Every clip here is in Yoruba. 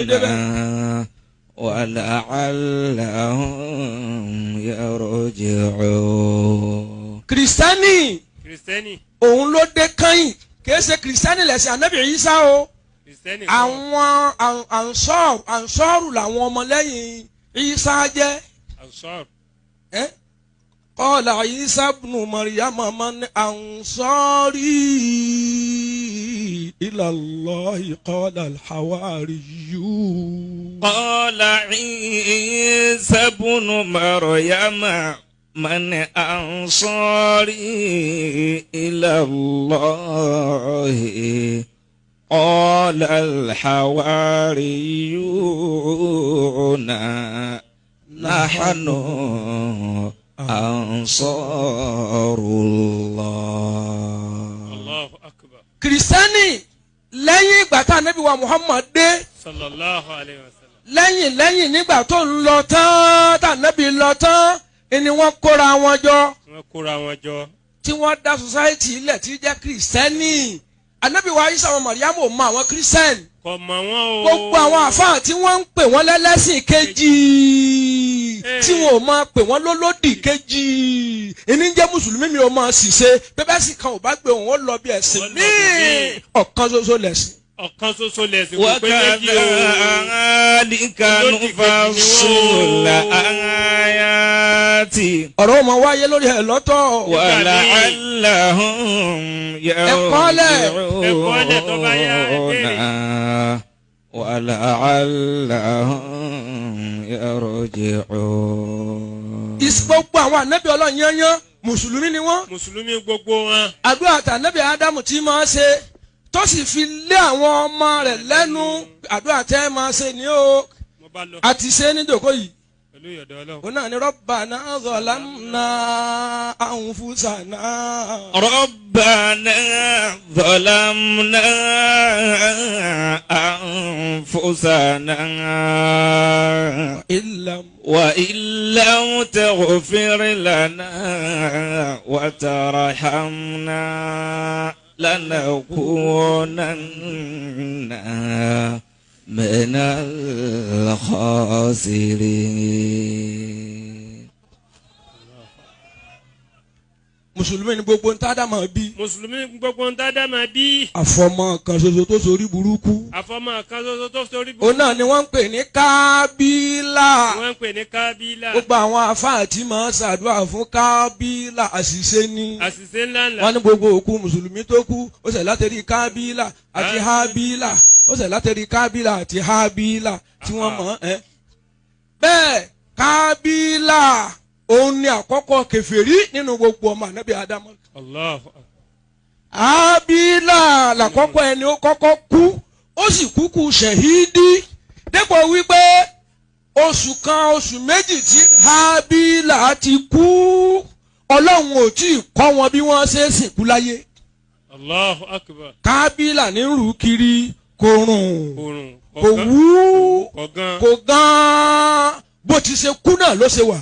débẹ̀. ولعلهم يرجعون. Kìrìsìtẹ́nì Kìrìsìtẹ́nì. òun ló dé kányìn. Kìí ṣe kìrìsìtẹ́nì lẹ̀sìn ànábì Ìsá o. Kìrìsìtẹ́nì kọ́. Àwọn ànsọ́ọ̀rù làwọn ọmọlẹ́yìn Ìsá jẹ́. Ansar. Ẹ́ قال عيسى ابن مريم من أنصاري إلى الله قال الحواريون. قال عيسى ابن مريم من أنصاري إلى الله قال الحواريون نحن أنصار الله. Allahu akbar. Kìrìsìtẹ́nì lẹ́yìn ìgbà tá ànábì wa Muhammad dé, Sallallahu alayhi wa sallam. lẹ́yìn nígbà tó ń lọ tán, tá ànábì lọ tán ni wọ́n kóra wọn jọ, Wọ́n kóra wọn jọ. tí wọ́n dá society ilẹ̀ tí jẹ́ kìrìsìtẹ́nì. Ànábì wa Isa ọmọ Màríyámù ò mọ àwọn kìrìsìtẹ́nì. Kò mọ̀ wọ́n o. Gbogbo àwọn àfáà tí wọ́n ń pè wọ́n lẹ́lẹ́sìn kejì, tí wọn ò máa pè wọ́n lólódì kejì, ìní jẹ́ mùsùlùmí mi ò máa sì ṣe bẹ́ẹ̀ sì kan ò bá gbé òun ó lọ bí ẹ̀sìn Ó lọ míì. bí. Ọ̀kan ṣoṣo lẹ̀sìn. Ọ̀kan ṣoṣo lẹ̀sìn, kò pé méjì o. وكذلك نفصل الآيات. Ọ̀rọ̀ ọmọ wáyé lórí ẹ̀ lọ́tọ̀. ولعلهم Ẹ̀kọ́lẹ̀. Ẹ̀kọ́lẹ̀ tó bá yá, ẹ béèrè. يرجعون ولعلهم يرجعون. Gbogbo àwọn ànábì Ọlọ́run yányán, mùsùlùmí ni wọ́n. Mùsùlùmí gbogbo wọn. Àdúrà tànábì Ádámù tí máa ṣe tó sì fi lé àwọn ọmọ rẹ̀ lẹ́nu, àdúrà tẹ́ máa ṣe ni ó Mo bá lọ àti ṣe ní dòkó yìí. Pẹ̀lú ìyọ̀dọ̀ Ọlọ́run. Òun náà ni ربنا ظلمنا أنفسنا. ربنا ظلمنا أنفسنا إن لم وإن لم تغفر لنا وترحمنا لنكونن من الخاسرين. Mùsùlùmí ni gbogbo ń tádàmọ̀ bí. Mùsùlùmí gbogbo ń dáadáa máa bí. Àfọmọ kan ṣoṣo tó sorí burúkú. Àfọmọ kan ṣoṣo tó sorí Òun náà ni wọ́n ń pè ní Kábílà. Wọ́n ń pè ní Kábílà. Gbogbo àwọn àfáà tí máa ń ṣàdúrà fún Kábílà, àṣìṣe ni. Àṣìṣe ńlá ńlá. Wọ́n ní gbogbo òkú mùsùlùmí tó kú, ó ṣẹ̀ látẹ̀rí Kábílà àti Hábílà, ó ṣẹ̀ látẹ̀rí Kábílà àti Hábílà tí wọ́n mọ̀ ẹ́ bẹ́ẹ̀. Kábílà òun ni àkọ́kọ́ kèfèrí nínú gbogbo ọmọ ànábì Ádámù. Allahu akbar. Hábílà làkọ́kọ́ ẹni ó kọ́kọ́ kú, ó sì kúkú ṣẹ̀hídí, dépò wípé oṣù kan, oṣù 2 tí Hábílà ti kú, Ọlọ́run ò tí ì kọ́ wọn bí wọ́n ṣe é sìnkú láyé. Allahu akbar. Kábílà ní rú kiri, kò rùn, Òrùn kò wú, kọ̀gán. Kò gán. Bó ti ṣe kú náà ló ṣe wà.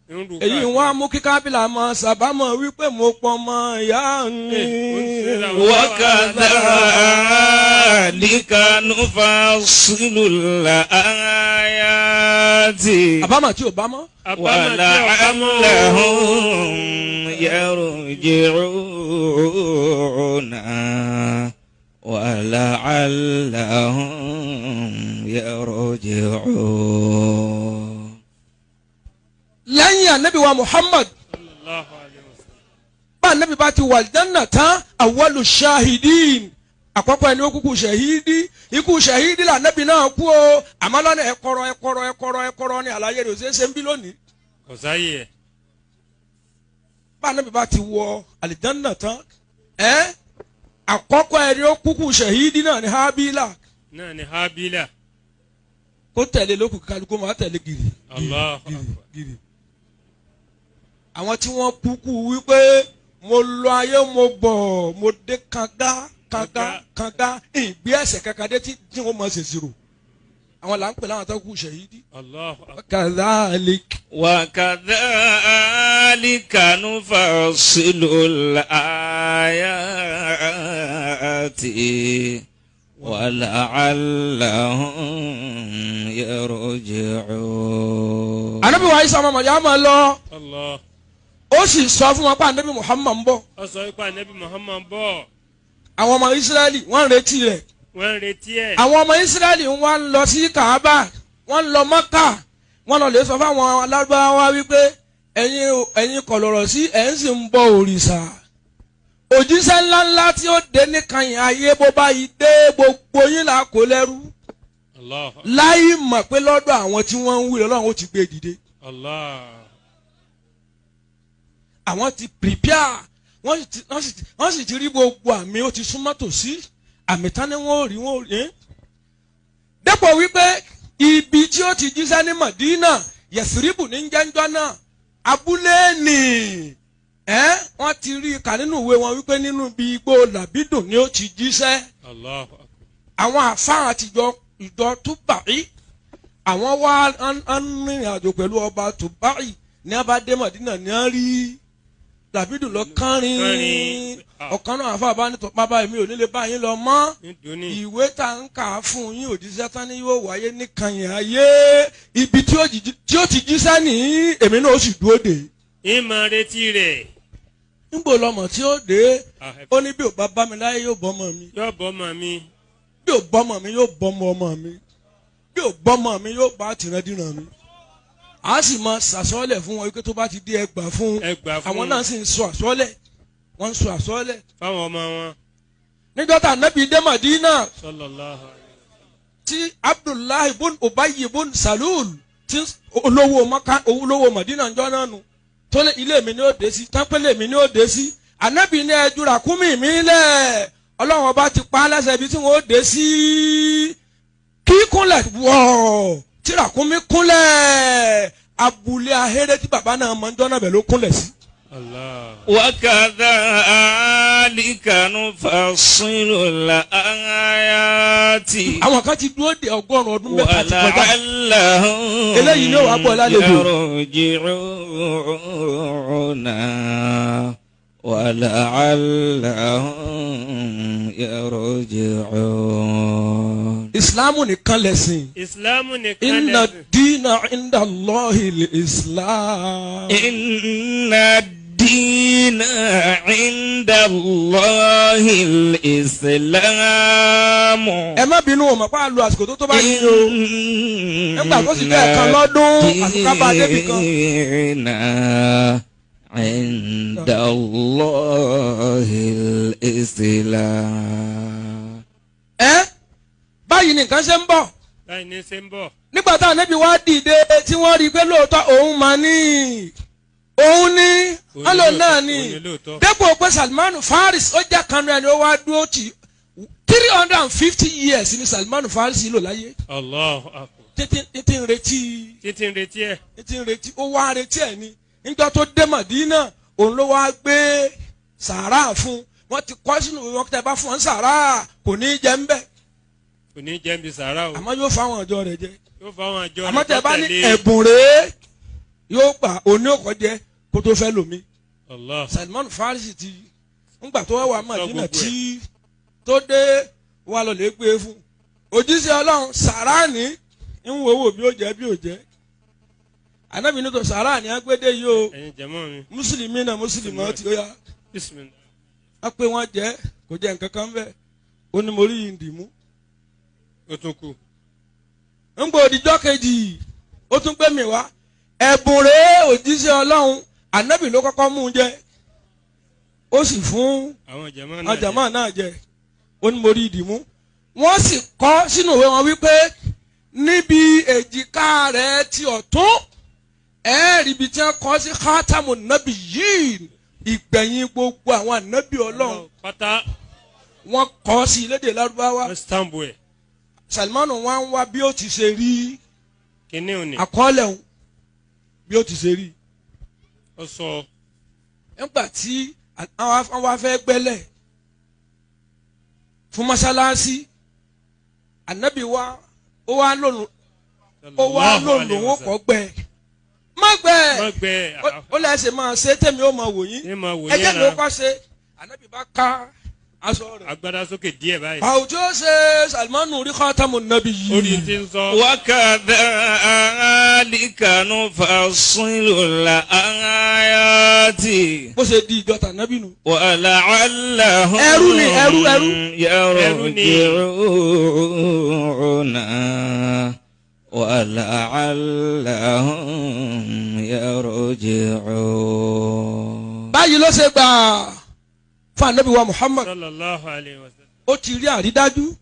Ń rú Èyí káàkiri. wọn á mú kí Kábílà máa ṣàbámọ̀ wípé mo pọn mọ ìyá mi. Eh, ó ń ṣe làwọn- وكذلك نفصل الآيات Àbámọ̀ tí ò bá mọ́. Àbámọ̀ tí ọ̀bá mọ́ o. ولعلهم يرجعون ولعلهم يرجعون. Lẹ́yìn ànábì wa Muhammad, Sallallahu alayhi wa sallam. bá ànábì bá ti wà jẹ́nà tán, أول الشاهدين, àkọ́kọ́ ẹni ó kúkú ṣẹ̀hídí, ikú ṣẹ̀hídí là ànábì náà kú o. Àmọ́ lọ́nà ẹ̀kọ́rọ̀ ẹ̀kọ́rọ̀ ẹ̀kọ́rọ̀ ẹ̀kọ́rọ̀ ni àlàyé rẹ̀ ò ṣeé ṣe ń bí lónìí. Kò sáyé ẹ̀. Bá ànábì bá ti wọ àlìjánná tán, ẹ́ àkọ́kọ́ ẹni ó kúkú ṣẹ̀hídí náà ní Hábílà. Náà ni Hábílà. Kó tẹ̀lé lókùn, kálukú máa tẹ̀lé gírì Allahu gírì akbar. gírì. Àwọn tí wọ́n kúkú wípé mo lọ ayé, mo bọ̀, mo dé kanga kanga kanga, ìgbé ẹsẹ̀ kankan dé tí wọ́n mọ̀ ṣèṣirò, àwọn là ń pè láwọn tó kú ṣẹ̀hídì. Allahu akbar. كذلك. وكذلك نفصل الآيات. ولعلهم يرجعون. Ànábì wa Isa ọmọ Màríámà lọ. Allah. Ó sì sọ fún wọn pé Ànábì Muhammad ń bọ̀. Ó sọ wípé Ànábì Muhammad ń bọ̀. Àwọn ọmọ Israẹli wọ́n ń retí rẹ̀. Wọ́n ń retí ẹ̀. Àwọn ọmọ Israẹli wá ń lọ sí Kaaba, wọ́n ń lọ Mọ́kà, wọ́n lọ lè sọ fáwọn alárúbáwá wípé ẹ̀yin kọ̀lọ̀rọ̀ sí ẹ̀ ń sì ń bọ òrìṣà. Òjíṣẹ́ ńláńlá tí ó dé níkànnì ayé bó bá yìí dé gbogbo yín là kó lẹ́rú. Allah. Láì mọ̀ pé lọ́dọ̀ àwọn tí wọ́n ń wí lọ́lọ́run ó ti gbé dìde. Allah. Àwọn ti prepare, wọ́n sì ti rí gbogbo àmì, ó ti súnmọ́ tòsí àmì tán ni wọ́n ò rí wọ́n ò rí. Dépò wípé ibi tí ó ti jíṣẹ́ ní Madina, Yẹ̀sìrìbù ní jẹ́njọ́ náà, abúlé nì ẹ́ wọ́n ti rí i kà nínú ìwé wọn wípé nínú ibi igbó làbídùn ni ó ti jíṣẹ́. Allahu akbar. Àwọn àfáà àtijọ́ ìjọ Túbàí, àwọn wá ń rìnrìn àjò pẹ̀lú ọba Túbàí ní abadé Madina ní wọ́n rí làbídùn lọ kánrin. Kánrin. Ọ̀kan náà àfáà bá ní tó bàbá mi ò ní lè bá yín lọ mọ́. Nítorí Ìwé tá ń kà á fún yín òjíṣẹ́ tán ni yóò wáyé níkànnì ayé ibi tí ó ti jíṣẹ́ ní èmi náà ó sì dúró dè. Ìmọ̀ retí rẹ̀. Nígbò lọmọ tí ó dé, ó ní bí ò bá bá mi láyé yóò bọ́mọ mi. Yóò bọ́mọ mi. Bí ò bọ́mọ mi yóò bọ́mọ ọmọ mi. Bí ò bọ́mọ mi yóò bá tìrandíran mi. A sì máa sàsọ́lẹ̀ fún wọn wípé tó bá ti dé ẹgbà fún. Ẹgbà fún. Àwọn náà sì ń sọ àsọ́lẹ̀. Wọ́n ń sọ àsọ́lẹ̀. Fáwọn ọmọ wọn. Níjọ́ tá Ànábì dé Mádínà. Sallallahu alaihi wasallam. Tí Abdullahi bun Ubayy bun Salul tí olówó Maka olówó Mádínà ńjọ́ náà nù. Tó lé ilé mi ni ó dé sí, tápẹ́lẹ̀ mi ni ó dé sí. Ànábì ní ẹ ju ràkúnmí mi lẹ̀. Ọlọ́run ọba ti pa á lẹ́sẹ̀ ibi tí wọ́n ó dé sí. Kí kúnlẹ̀ wọ̀ tí ràkúnmí kúnlẹ̀ abúlé ahéré tí bàbá náà mọ̀ ń jọ́ náà bẹ̀ ló kúnlẹ̀ sí. Allah. وكذلك نفصل الآيات. Àwọn kan ti dúró de 100 ọdún mẹ́ta ti kọjá. ولعلهم Eléyìí ni ó wàá bọ̀ lálejò. يرجعون ولعلهم يرجعون. Ìsìláàmù nìkan lẹ̀sìn. Ìsìlámù nìkan Inna lẹ̀sìn. dina inda Allahi l-Islam. إن الدين عند الله الإسلام. Ẹ má bínú o, mọ̀ pé àlọ́ àsìkò tó bá yí o. Nígbà tó sì jẹ́ ẹ̀kan lọ́dún, àsìkò bá débì kan. الدين عند الله الإسلام. Ẹ báyìí ni nǹkan ṣe ń bọ̀. Báyìí ní ṣe ń bọ̀. Nígbà tá Ànábì wá dìde tí wọ́n rí i pé lóòótọ́ òun máa ní òun ní ọlọ́ náà ní Òun ni lóòótọ́. dépò pé Salmanu Faris ó jẹ́ kanu ẹni ó wá dúró tì 350 years ni Salmanu Faris lò láyé. Allahu akbar. Títí ń retí. Títí ń retí ẹ̀. Títí ń retí, ó wá retí ẹ̀ ni níjọ́ tó dé Mádínà òun ló wá gbé sàárà fún wọn ti kọ́ sínú ìwé wọn tẹ́ bá fún wọn sàárà kò ní í jẹ ń bẹ̀. Kò ní jẹ́ ń bi sàárà o. Àmọ́ yóò fáwọn ọjọ́ rẹ̀ jẹ. Yóò fáwọn àjọ rẹ̀. Àmọ́ tẹ́ bá ní tẹ̀lé. ẹ̀bùn rèé yóò gbà òní òkò jẹ kó tó fẹ́ lómi. Allah. Salman Farisi ti ńgbà tó wà Mádínà gbogbo ẹ̀. tí tó dé wà lọ lè gbé fún òjíṣẹ́ Ọlọ́run sàárà ní ń wo owó bí ó jẹ bí ó jẹ. Ànábì ní tó sàárà ní agbédè yìí o. Ẹ̀yin jẹ̀mọ́ mi. Mùsùlùmí náà mùsùlùmí ọtí ó yá. Bismillah. Á pé wọ́n jẹ́ kò jẹ́ nǹkan kan bẹ́ẹ̀ ó ní mo rí yìí dì mú. Ó tún kù. Ń gbọ́ òdìjọ́ kejì ó tún gbé mi wá ẹ̀bùn rèé òjíṣẹ́ Ọlọ́run. Ànábì ló kọ́kọ́ mú un jẹ ó sì fún Àwọn jẹ̀mọ́ náà. àjàmọ́ náà jẹ ó ní mo rí ìdì mú. Wọ́n sì kọ́ sínú ìwé wọn wípé níbi èjìká rẹ̀ ti ọ̀tún ẹ̀ẹ́rì ibi tí wọ́n kọ́ sí khatamu nabi yìí ìgbẹ̀yìn gbogbo àwọn ànábì Ọlọ́run Pátá. wọ́n kọ́ sí lédè Lárúbáwá. Wọ́n stamp ẹ̀. Salmanu wa ń wá bí ó ti ṣe rí Kíní òní. àkọọ́lẹ̀ òun bí ó ti ṣe rí. Ó sọ. Nígbà tí àwọn wá fẹ́ gbẹ́lẹ̀ fún mọ́sálásí ànábì wa ó wá lónìí ó wá lónìí òun kọ́ gbẹ má gbẹ Má gbẹ. ó lẹ́sẹ̀ máa ṣe tẹ̀mí ó máa wò yín Ní máa wò ẹjẹ́ yín ló ra. kọ́ ṣe ànábì bá ká Aṣọ rẹ̀. Agbádá sókè díẹ̀ báyìí. Àwùjọ ṣe Salmanu rí khatamun nabiyyin. Orí ti ń sọ. وكذلك نفصل الآيات Bó ṣe di ìjọ tànábì nù. ولعلهم Ẹrú ni, ẹrú, ẹrú. يرجعون ولعلهم يرجعون. Báyìí ló ṣe gbà fún anabi wa Muhammad. Sallallahu alayhi wa sallam. Ó ti rí àrídájú.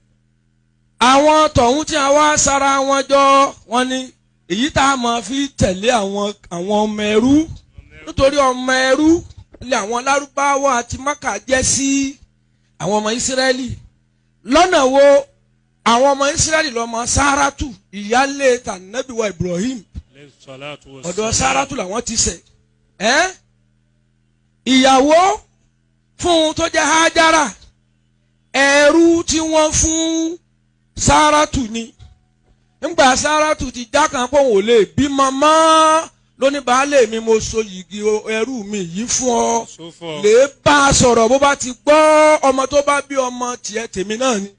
Àwọn tọ̀hún tí a wá sára wọn jọ, wọn ni èyí tá a máa fi tẹ̀lé àwọn ọmọ ẹrú, nítorí ọmọ ẹrú lé àwọn Lárúbáwá àti Mákà jẹ́ sí àwọn ọmọ Ìsírẹ́lì. Lọ́nà wo? Àwọn ọmọ Ìsírẹ́lì lọ́mọ Sáràtù, ìyálé tànàbí wa Ibrahim. Alayhi salatu wa Ọ̀dọ̀ salam. Sáràtù làwọn ti ṣẹ̀ ẹ́ ìyàwó fún un tó jẹ́ Hájára. Ẹrú tí wọ́n fún Sáràtù ni. Ńgbà Sáràtù ti já kan pé òun ò lè bímọ mọ́, lóní, "Baálé mi, mo so yìgì ẹrú mi yìí fún ọ." Sófò. Lè bá a sọ̀rọ̀, bó bá ti gbọ́, ọmọ tó bá bí, ọmọ tiẹ̀ tèmi náà ni.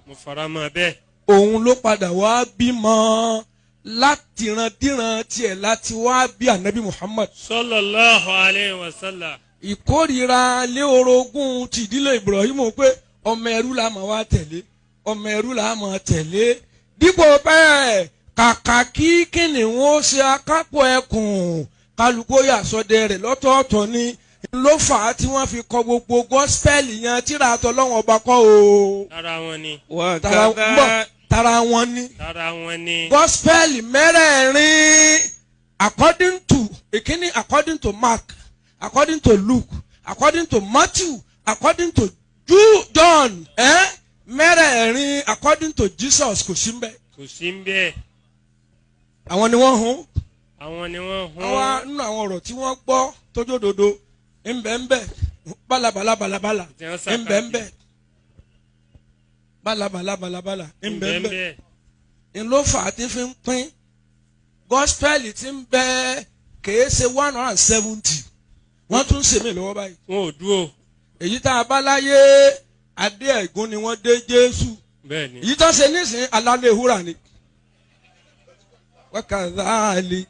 Mo fara mọ́ bẹ́ẹ̀. Òun ló padà wá bímọ láti randíran tiẹ̀ láti wá bí anabi Muhammad. Sallallahu alayhi wa sallam. Ìkórìíra lé orogún tìdílé Ibrahim pé ọmọ ẹrú la máa wá tẹ̀lé, ọmọ ẹrú la máa tẹ̀lé. Dípò bẹ́ẹ̀, kàkà kí kìnìún ó ṣe akápò ẹkùn, kálukú yà sọdẹ rẹ̀ lọ́tọ̀ọ̀tọ̀ ni. Ló fà á tí wọ́n fi kọ gbogbo gospel yẹn, tíra àtọlọ́wọ́n ọba kọ́ o. Tara wọn ni. Tara ń bọ̀, tara wọn ni. Tara wọn ni. Gospel mẹ́rẹ̀ẹ̀rin, according to ìkíní, according to Mark, according to Luke, according to Matthew, according to John, mẹ́rẹ̀ẹ̀rin according to Jesus kò sí mbẹ́. Kò sí ń bẹ́ẹ̀. Àwọn ni wọ́n hun. Àwọn ni wọ́n hún. Àwọn nínú àwọn ọ̀rọ̀ tí wọ́n gbọ́ tójó dodo ńbẹ́ńbẹ́, bálabàlà balabala Tí wọ́n sàkàkì. ńbẹ́ńbẹ́, bálabàlà balabala ńbẹ́ńbẹ́. Ńbẹ́ńbẹ́. Ń ló fà á tí fi ń pín gospel tí ń bẹ kèé ṣe 170. Wọ́n tún ń ṣèmí lọ́wọ́ báyìí. Wọn ò dúró. Èyí tá a bá láyé, adé ẹ̀gún ni wọ́n dé Jésù. Bẹ́ẹ̀ ni. Èyí tó ń ṣe nísìnyí, alálẹ̀ ìhúra ni. Wakadhalik.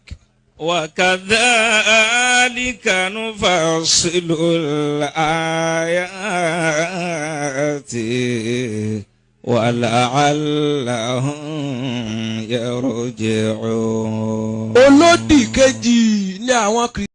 وكذلك نفصل الآيات ولعلهم يرجعون. Olódì kejì ni àwọn.